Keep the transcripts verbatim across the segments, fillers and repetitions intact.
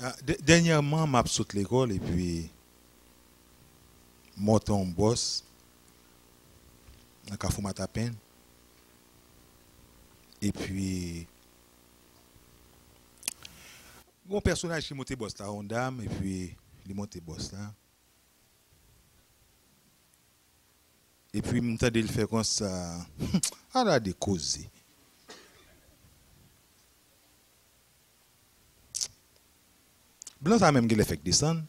Ah, dè-, dènyèman, m ap sot lekòl epi monte yon bòs nan Kafou Matapen. Epi, gon pèsonaj ki monte bòs la, yon dam, epi li monte bòs la. Epi m tande l fè konsa, ala de koze. Blan sa menm genlè fèk desann.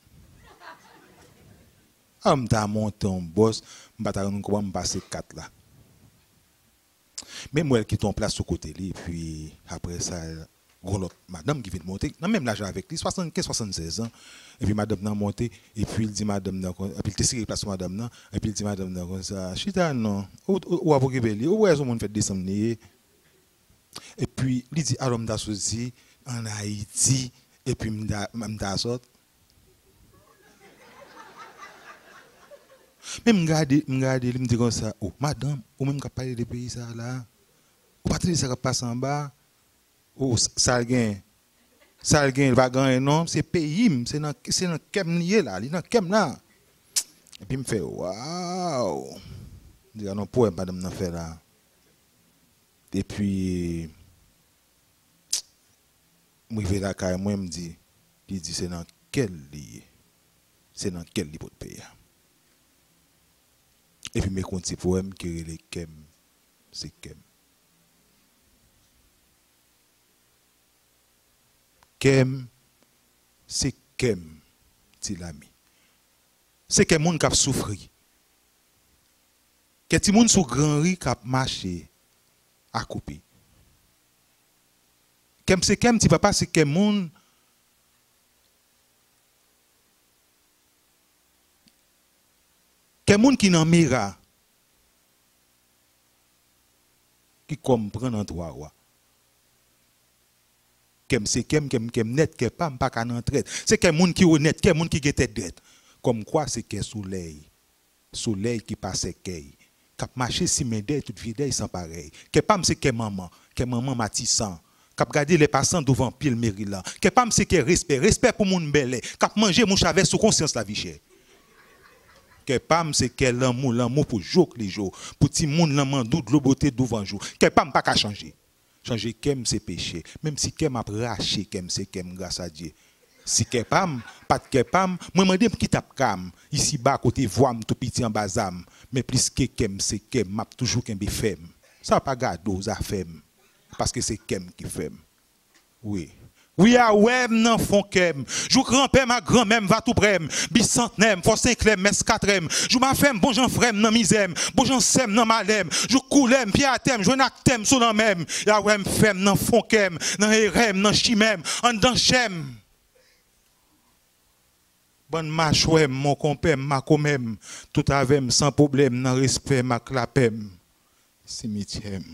A, m ta monte yon bòs, m pa ta konn kòman m pase kat la. Men m wè l kite yon plas sou kote li, epi apre sa, gon lòt madanm ki vin monte, nan menm laj avèk li, swasannkenz, swasannsèz an. Epi madanm nan monte, epi l di madanm nan, kon-, epi l te sere plas pou madanm nan, epi l di madanm nan konsa, "Chita non, ou, ou, ou ap okipe li, ou wè se yon moun fèk desann li ye." Epi li di, "Alò m ta soti ann Ayiti, epi m ta, m ta sòt." Men m gade, m gade li, m di konsa, "O, madanm, ou menm k ap pale de peyi sa a la, ou pa tande sa k ap pase anba a? O, s-, sa l gen, sa l gen, li pa gen anyen non, se peyi m, se nan, se nan kè m li ye la, li nan kè m la." Epi m fè, "Waw!" M di, "A non, pwè madanm nan fè la." Epi, m rive lakay mwen, m di, li di se nan kè l li ye. Se nan kè l li pot peye a. Epi m ekri yon ti powèm ki rele Kè m, se kè m. Kè m, se kè m, Ti Lami. Se kè moun k ap soufri. Kè timoun sou Granri k ap mache akoupi. Kè m se kè m, Ti Papa, se kè moun, kè moun ki nan mera, ki kòm pran nan twa wa. Kè m se kè m, kè m, kè m nèt, kè pa m pa ka nan trèt. Se kè moun ki onèt, kè moun ki gen tèt drèt. Kòmkwa se kè solèy. Solèy ki pa sèkèy. K ap mache simen dèy tout vye dèy san parèy. Kè pa m se kè manman, kè manman Matisan. K ap gade lè pasan douvan pye l Merilan. Kè pa m se kè respè, respè pou moun bèlè. K ap manje mouch a vès sou konsyans lavi chè. Kè pa m se kè lanmou, lanmou pou jou k li jou. Pou timoun nan Mandou, Dlo Bote, Douvanjou. Kè pa m pa ka chanje. Chanje kè m se peche. Menm si kè m ap rache, kè m se kè m, gras a Dye. Si kè pa m pa t kè pa m, mwen mande m ki t ap ka m. Isiba kote vwa m tou piti anba zam. Men plis ke kè m se kè m, m ap toujou kenbe fèm. Sa pa gade w, zafè m. Paske se kè m ki fè m. Wi. Wi, a wè m nan fon kè m. Jouk ranpè m ak granmè m va tou prè m. Bisantnè m, fò senklè m, mès katrè m. Jou m a fè m, bon jan frè m nan mizè m, bon jan sè m nan malè m. Jouk koulè m, pye atè m, jwenn ak tè m sou lanmè m. A wè m fè m nan fon kè m, nan erè m, nan chimen m, anndan chè m. Bann machwè m, monkonpè m, makomè m, tout avè m, san pwoblèm, nan respè m ak lapè m. Simityè m.